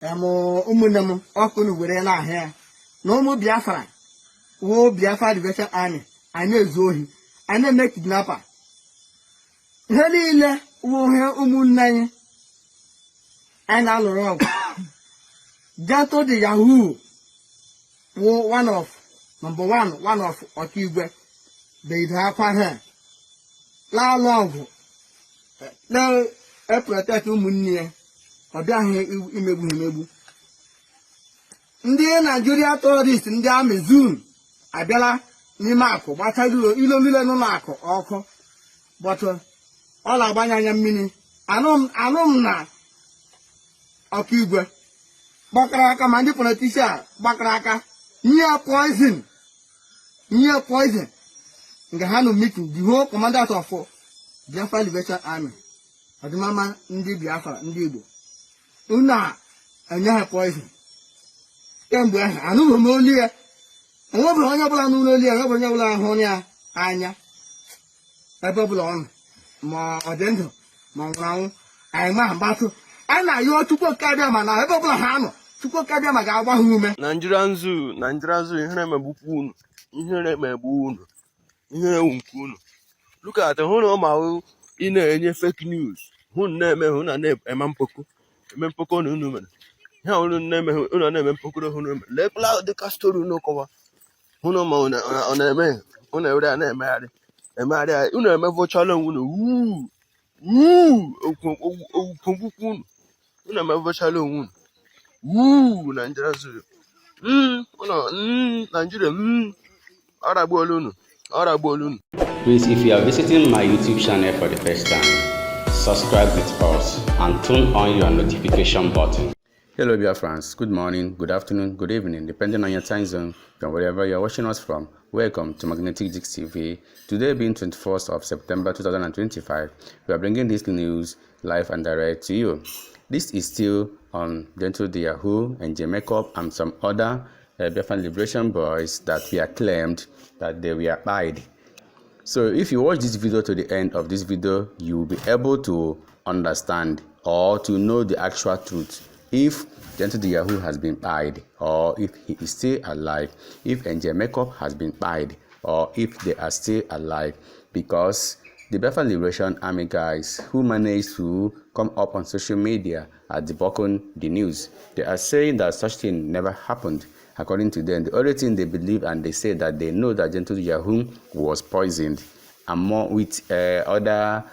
Em, ụmụnne m, ọkụ unu were na-ahụ ya na ụmụ Biafra wụ Biafra Liberation Army, anyị na-ezu ohi, anyị na-eme kidnapper, ihe niile wụ ihe ụmụnne anyị anyị na-alụrụ ọgụ. Gentle the Yahoo wụ one of number one, one of Ọkaigwe beide akwa ha na-alụ ọgụ na-eprotect ụmụnne ya. Ọ bịaghị imegbu ha emegbu. Ndị Nigeria terrorist, ndị army zoo abịala n'ime akụ gbachara ilo niile nọ n'akụ ọkụ, but ọ na-agbanye anya mmiri. Anụ m na Ọkaigwe gbakara aka, ma ndị politician gbakara aka nye poison, nye poison nke ha nọ meeting, the whole commanders of Biafra Liberation Army, ọdịmama ndị Biafra, ndị Igbo, unu a enye ha poison. Kemgbe ahụ anụghị m olu ya. Onwebeghị onye ọbụla n'ụlọ olu ya, enwebeghị onye ọbụla hụrụ ya anya ebe ọbụla ọ nọ, ma ọ dị ndụ ma ọ nwụrụ anwụ. Anyị ma mgbatụ anyị na-ayọ Chukwu Okabịa, ma na ebe ọbụla ha nọ, Chukwu Okabịa ma ga-agba ha ume. Nigerian zoo, Nigerian zoo, ihere emegbukwa unu, ihere emegbu unu, ihere ewu nke unu. Look at hụ na ụmụ ahụ ị na-enye fake news, hụ na na-eme, hụ na na-eme mpoko, eme mpoko na unu mere ihe unu na-eme, unu na-eme mpokoro, hụ na mere lekwala dịka story unu kọwa, hụ na ma ọ na-eme unu ewere ya na-emegharị emegharị ya. Unu emevọchala onwe unu wuu wuu okwukwu unu, unu emevọchala onwe unu wuu. Nigeria zoo, unu Nigeria, ọ ragbuola unu, ọ ragbuola unu. Please, if you are visiting my YouTube channel for the first time, subscribe with us and turn on your notification button. Hello, dear friends. Good morning, good afternoon, good evening, depending on your time zone from wherever you are watching us from. Welcome to Magnetic Dix TV. Today being 21st of September 2025, we are bringing this news live and direct to you. This is still on Gentle the Yahoo and Makeup and some other Biafran Liberation boys that we are claimed that they were pied. So if you watch this video to the end of this video, you will be able to understand or to know the actual truth, if Gentle the Yahoo has been pied or if he is still alive, if NJ Makeup has been pied or if they are still alive, because the Biafran Liberation Army guys who managed to come up on social media are debunking the news. They are saying that such thing never happened. According to them, the only thing they believe and they say that they know that Gentle Yahoo was poisoned, among with other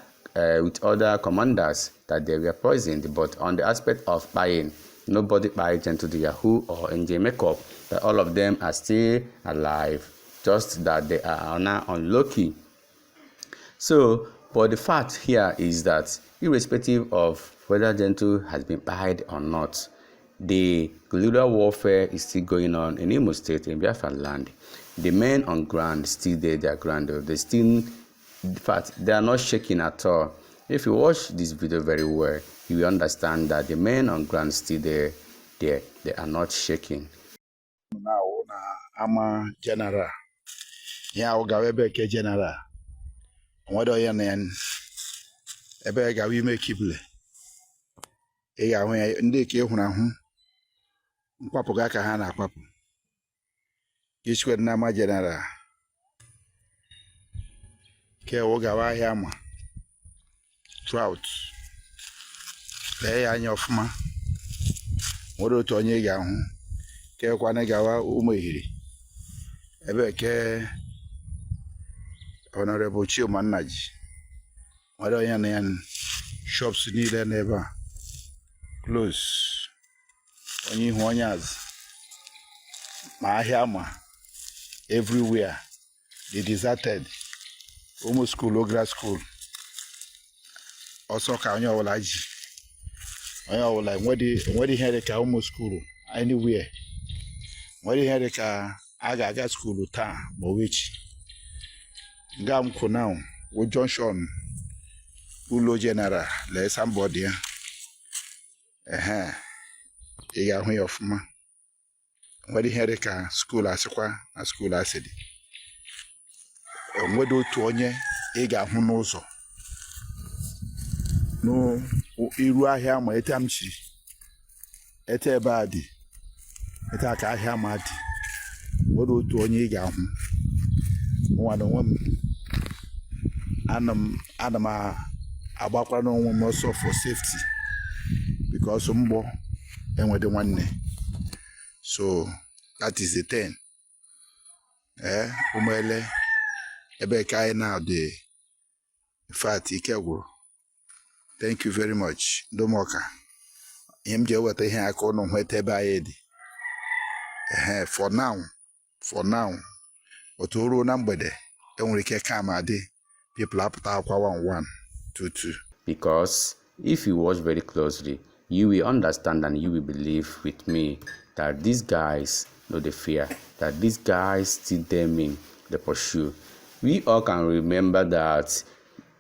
commanders that they were poisoned. But on the aspect of buying, nobody buy Gentle Yahoo or NJ Makeup. That all of them are still alive, just that they are now unlucky. So, but the fact here is that irrespective of whether Gentle has been pied or not, the guerrilla warfare is still going on in Imo State, in Biafra land. The men on ground still there, their ground. They still, in fact, they are not shaking at all. If you watch this video very well, you will understand that the men on ground still there, they are not shaking. Na-awụ na ama general ihe ahụ gawa ebe ke general onwere onye na ya ebe gawa ime kibule, ị ga-ahụ ya. Ndị ka ị hụrụ ahụ mkpapụga ka ha na-akpapụ isikwe n'ama general ke wụ gawa ahịa ma throughout. Lee ya anya ọfụma, nwere otu onye ị ga-ahụ kekwana gawa ụmụ ehiri ebe ke Honorable Chima Nnaji, nwere onye na ya. Shops niile n'ebe a close, onye ihu, onye azụ, ma ahịa ma everywhere dị deserted. Ụmụ school, ogra school, ọsọ ka onye ọbụla ji, onye ọbụla enwere ihe dị ka ụmụ school anywhere, nwere ihe dị ka a ga-aga school taa ma ọ bụ echi. Nga m kwụ now wụ junction ụlọ general. Lee signboard ya, ehe, ị ga-ahụ ya ọfụma. Nwere ihe dị ka school, asịkwa na school asị dị, onwede otu onye ị ga-ahụ n'ụzọ n'iru ahịa ma etu m si. Ete ebe a dị, ete a ka ahịa ma dị, nwere otu onye ị ga-ahụ. Mụnwa na onwe m, ana m agbakwara n'onwe m ọsọ for safety, because mgbọ enwede nwanne. So that is the thing. Ee, ụmụele ebe ka anyị na-adị. In fact, ike gwụrụ. Thank you very much, ndị ụmụọka. Ihe m ji eweta ihe aka ụnụ nweta ebe anyị dị, ehe, for now, for now, otu o ruo na mgbede, enwere ike kam adị, people apụta akwa 1 1 2 2. Because if you watch very closely, you will understand and you will believe with me that these guys know the fear, that these guys still them in the pursue. We all can remember that.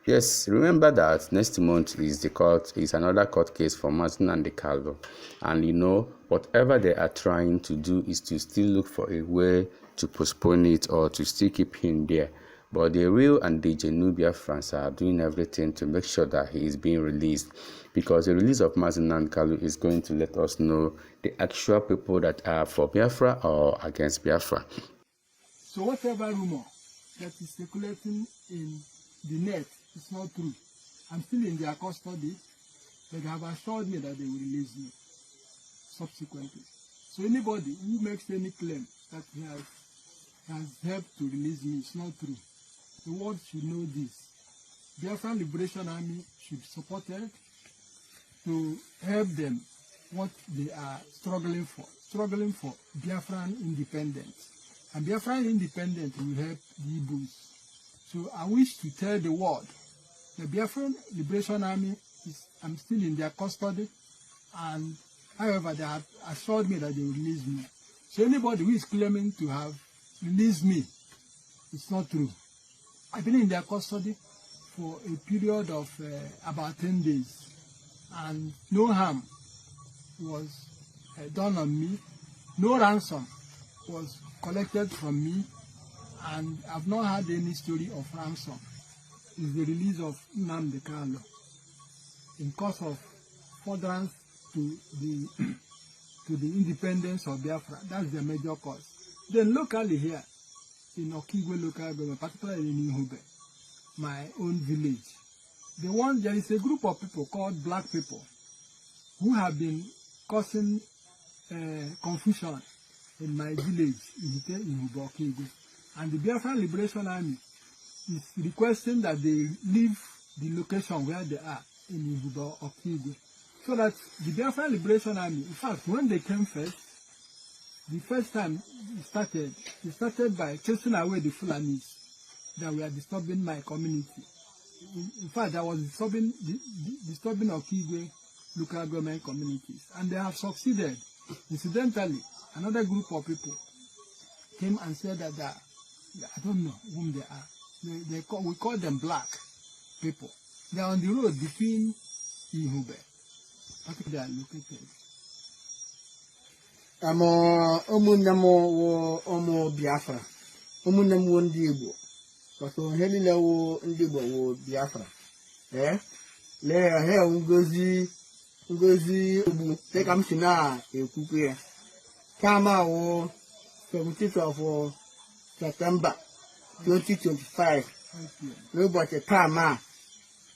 Yes, remember that next month is another court case for Mazi Nnamdi Kanu. And whatever they are trying to do is to still look for a way to postpone it or to still keep him there. But the real and the genuine Biafrans are doing everything to make sure that he is being released. Because the release of Mazi Nnamdi Kanu is going to let us know the actual people that are for Biafra or against Biafra. So whatever rumor that is circulating in the net is not true. I'm still in their custody, but they have assured me that they will release me subsequently. So anybody who makes any claim that he has helped to release me, it's not true. The world should know this. Biafran Liberation Army should support it to help them what they are struggling for Biafran independence. And Biafran independence will help the Igbos. So I wish to tell the world the Biafran Liberation Army is, I'm still in their custody, and however, they have assured me that they will release me. So anybody who is claiming to have released me, it's not true. I've been in their custody for a period of about 10 days, and no harm was done on me, no ransom was collected from me, and I've not had any story of ransom. Is the release of Nnamdi Kanu in cause of furtherance to the independence of Biafra. That's the major cause. Then locally here in Okigwe Local Government, particularly in Ihube, my own village, there is a group of people called black people who have been causing confusion in my village, Ihite, Ihube, Okigwe. And the Biafran Liberation Army is requesting that they leave the location where they are in Ihube, Okigwe. So that the Biafran Liberation Army, in fact, when they came first, the first time it started by chasing away the Fulanis that were disturbing my community. In fact, I was disturbing Okigwe local government communities, and they have succeeded. Incidentally, another group of people came and said that they are, I don't know whom they are. We call them black people. They are on the road between Ihube, particularly they are located. Ụmụnne m wụ ụmụ Biafra, ụmụnne m wụ ndị Igbo, kọsọ ihe niile wụ ndị Igbo wụ Biafra. Ee, lee ha, ngozi ngozi ogbu dịka m si na-ekwukwu ya kama wụ 17th of September 2025, n'ụbọchị taa ma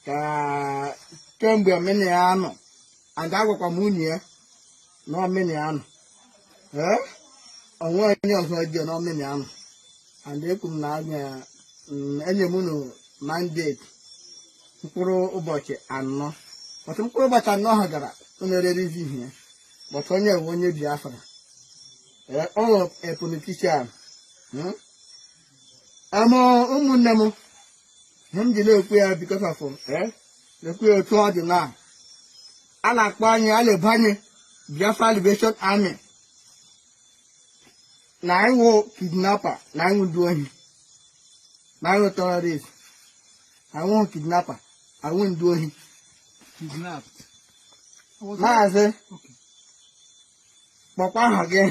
ka kemgbe omena ya nọ, and agwakwa m nwunye ya na omena ya nọ. Ee, onwe onye ọzọ dị na omena ya nọ, and ekwu m na anya enye m unu mandate mkpụrụ ụbọchị 4, ọtụ mkpụrụ ụbọchị 4 ahụ gara, unu ererizi ihe. But onye bụ onye Biafra. Ee, ọ wụ a politician. Ama ụmụnne m, ihe m ji na-ekwu ya because of na-ekwu ya otu ọ dị na a na-akpọ anyị, a na-ebu anyị Biafra Liberation Army na anyị wụ kidnapper, na anyị wụ ndị ohi, na anyị wụ terrorist. Anyị wụ kidnapper, anyị wụ ndị ohi. Kidnapped. I was Maazị, Okay. kpọkwa aha gị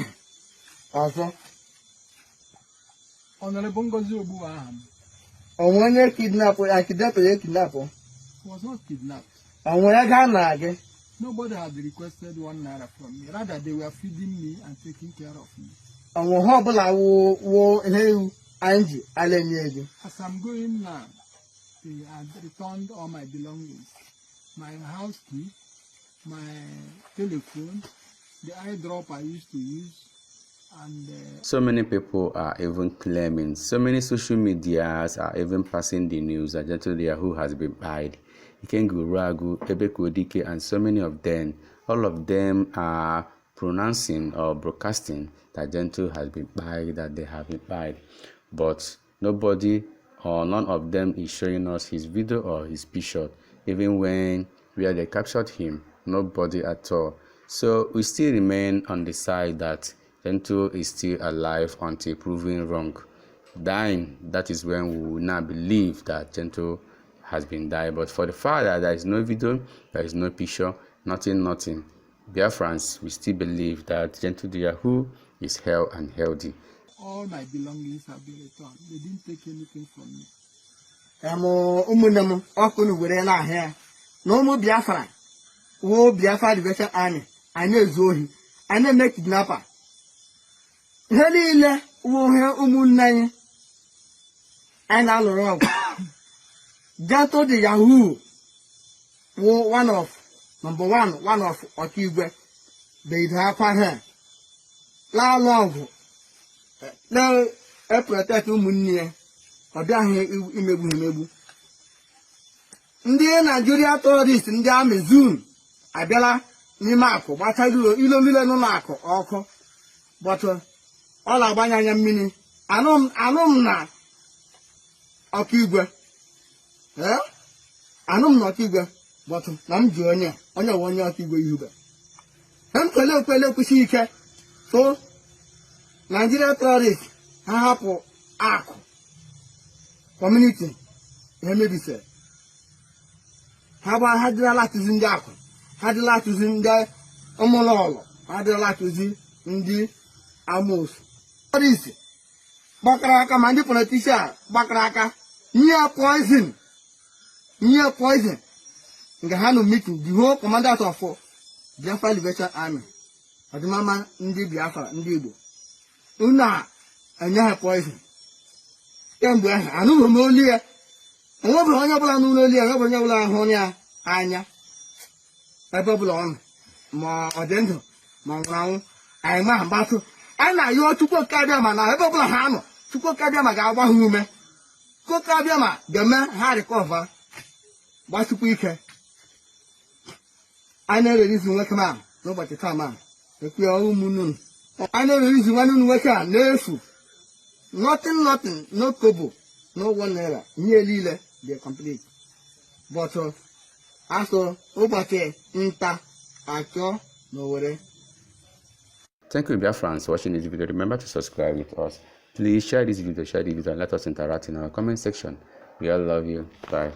ọzọ. Honorable Ngozi Ogbu aha m. Onwe onye kidnap ya, kidnap ya, kidnap? I was not kidnapped. Onwere ego a nara gị? Nobody had requested ₦1 from me. Rather, they were feeding me and taking care of me. Ọnwụha ọbụla wụ wụ ihe iwu anyị ji ala enye ego. As I'm going now, they had returned all my belongings. My house key, my telephone, the eye drop I used to use, and So many people are even claiming, so many social medias are even passing the news that Gentle Yahoo has been buyed. Ikenga Uragu, Ebekuodike, and so many of them, all of them are pronouncing or broadcasting that Gentle has been buyed, that they have been buyed. But nobody or none of them is showing us his video or his picture, even when where they captured him, nobody at all. So we still remain on the side that Gentle is still alive until proven wrong. Dying, that is when we will now believe that Gentle has been died. But for the fact that there is no video, there is no picture, nothing, nothing. Biafrans, we still believe that Gentle the Yahoo is hale and healthy. All my belongings have been returned. They didn't take anything from me. Em ụmụnne m ọkụ unu were na-ahịa ya na ụmụ Biafra wụ Biafra Liberation Army anyị na-ezu ohi, anyị na-eme kidnapper, ihe niile wụ ihe ụmụnne anyị anyị na-alụrụ ọgụ. Gentle the Yahoo wụ one of number one, one of Ọkaigwe beide akwa ha na-alụ ọgụ na-eprotect ụmụnne ya. Ọ bịaghị imegbu ha emegbu. Ndị Nigeria terrorist, ndị army zoo abịala n'ime akụ gbachara ilo niile nọ n'akụ ọkụ, but ọ na-agbanye anya mmiri. Anụ m na Ọkaigwe, ee, anụ m na Ọkaigwe, but na m ji onye onye nwe onye Ọkaigwe ihube m kwele ekwele ekwusi ike. So Nigeria terrorist ha hapụ akụ community, ihe mebisiri ha gba ha dịrala atụzi ndị akụ, ha dịla atụzi ndị ụmụlọlọ, ha dịrala atụzi ndị amosu. Terrorist gbakara aka ma ndị politician gbakara aka nye poison, nye poison nke ha nọ meeting, the whole commandant of Biafra Liberation Army, ọdịmama ndị Biafra, ndị Igbo, unu a enye ha poison. Kemgbe ahụ anụghị m olu ya. Enwebeghị onye ọbụla n'ụlọ olu ya, enwebeghị onye ọbụla hụrụ ya anya ebe ọbụla ọ nọ, ma ọ dị ndụ ma ọ nwụrụ anwụ. Anyị ma mgbatụ anyị na-ayọ Chukwu Okike Abịa ma na ebe ọbụla ha nọ, Chukwu Okike Abịa ma ga-agba ha ume, Chukwu Okike Abịa ma ga-eme ha recover, gbasikwa ike. Anyị na-ererizi nwoke ma n'ụbọchị taa ma ekwe ya ụmụnne unu, anyị na-ererizi nwanne unu nwoke a n'efu. Nothing, nothing, no kobo, no ₦1. Ihe niile dị complete, but asụ ụbọchị nta achọ n'Owere. Thank you, Biafrans, for watching this video. Remember to subscribe with us. Please share this video, and let us interact in our comment section. We all love you. Bye.